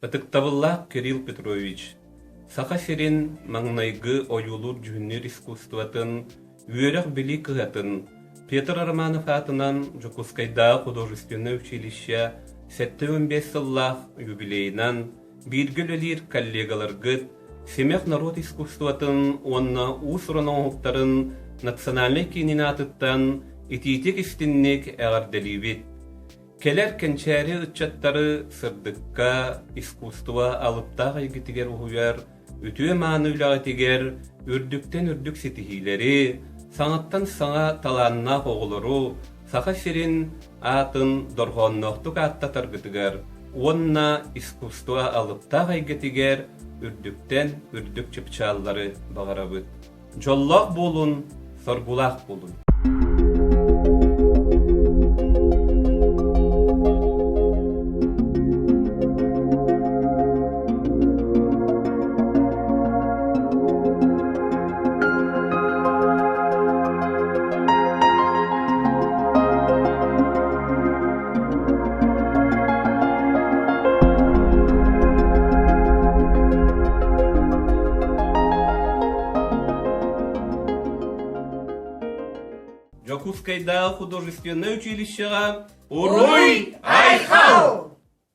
Ытыктабыллаах Кирилл Петрович, Саха сирин маҥнайгы ойуулуур-дьүһүннүүр искусствотын үөрэх-билии кыһатын Петр Романов аатынан Дьокуускайдааҕы художественнай училище 75 сыллаах юбилейынан бииргэ үлэлиир коллегаларгыт Симэх норуот искусствотын уонна уус-уран оҥоһуктарын национальнай киинин аатыттан итиитик-истинник эҕэрдэлиибит! Кэлэр кэнчээри ыччаттары сырдыкка, искусство алыптаах эйгэтигэр уһуйар үтүө-мааны үлэҕитигэр үрдүктэн үрдүк ситиһиилэри, саҥаттан саҥа талааннаах оҕолору Саха сирин аатын дорҕоонноохтук ааттатаргытыгар уонна искусство алыптаах эйгэтигэр үрдүктэн үрдүк чыпчааллары баҕарабыт. Дьоллоох буолун, соргулаах буолун! Дьокуускайдааҕы художественнай училищеҕа Уруй Айхал!